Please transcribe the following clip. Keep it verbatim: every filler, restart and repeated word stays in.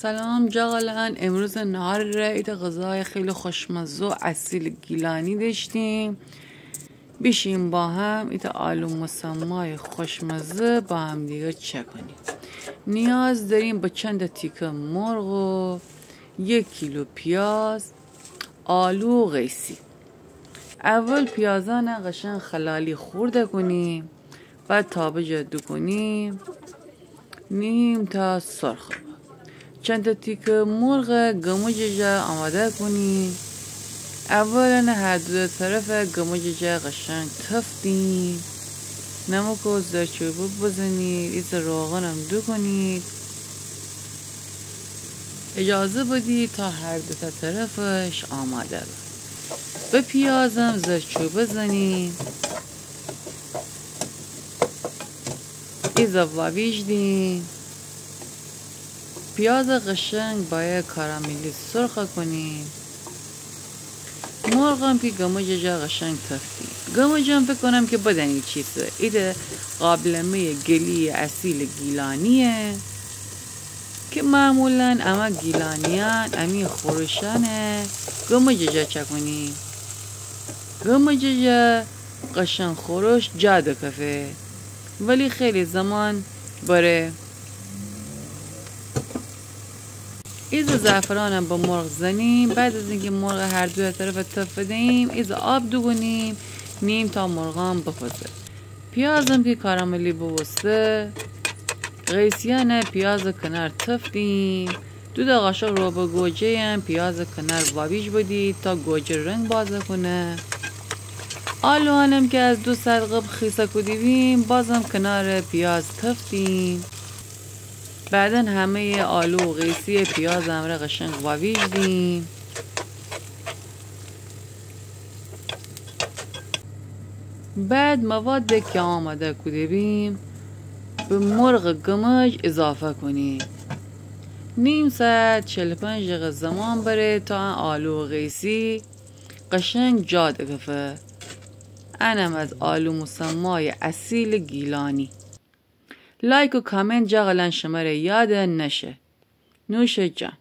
سلام جغلان، امروز نهار ره ایتا غذای خیلی خوشمزه و اصیل گیلانی داشتیم. بیشیم با هم ایتا آلو مسمای خوشمزه با همدیگر چاکونیم. نیاز داریم به چند تیکه مرغ و یک کیلو پیاز، آلو و قیسی. اول پیازانه قشنگ خلالی خورده کنیم، بعد تابه جا دوکونیم، نیم تا سرخ. چند تا تیکه مرغ گمج جا آماده کنیم. اول انه هر دو طرف گمج جا قشنگ تفتیم. نمک و زرچوبه بزنید، ایزه روغنم دوکونید. اجازه بدید تا هر دو تا طرفش آماده به. به پیازم زرچوبه زنیم. ایزه واویج دیم. پیاز قشنگ بایه کاراملی سرخ کنیم. مرغم که گمج جا قشنگ تفتیم. گمجم فکر کنم که بدنی چیسه. ایده قابلمه گلی اصیل گیلانیه که معمولاً اما گیلانیان امی خورشانه گمج جا چاکونی. گمج جا قشنگ خورش جا دکفه، ولی خیلی زمان بره. ایزه زعفرانم به مرغ زنیم. بعد از اینکه مرغ هر دو طرف تفت دهیم، ایزه آب دوگونیم، نیم تا مرغم بپزه. پیازم که کاراملی بوسته، قیسیانه پیاز کنار تفتیم. دو تا قاشق رب گوجه‌یم پیاز کنار واویج بدید تا گوجه رنگ بازه کنه. آلوانم که از دو ساعت قبل خیسه کودی بیم، بازم کنار پیاز تفتیم. بعداً همهٔ آلو و قیسی پیاز همره قشنگ واویج دیم. بعد مواد که آماده کوده بیم به مرغ گمج اضافه کنیم. نیم ساعت، چهل و پنج دقیقه زمان بره تا آلو و قیسی قشنگ جا دکفه. انم از آلو مسمای اصیل گیلانی. لایک و کامنت جغلان شمره یاد نشه. نوش جان.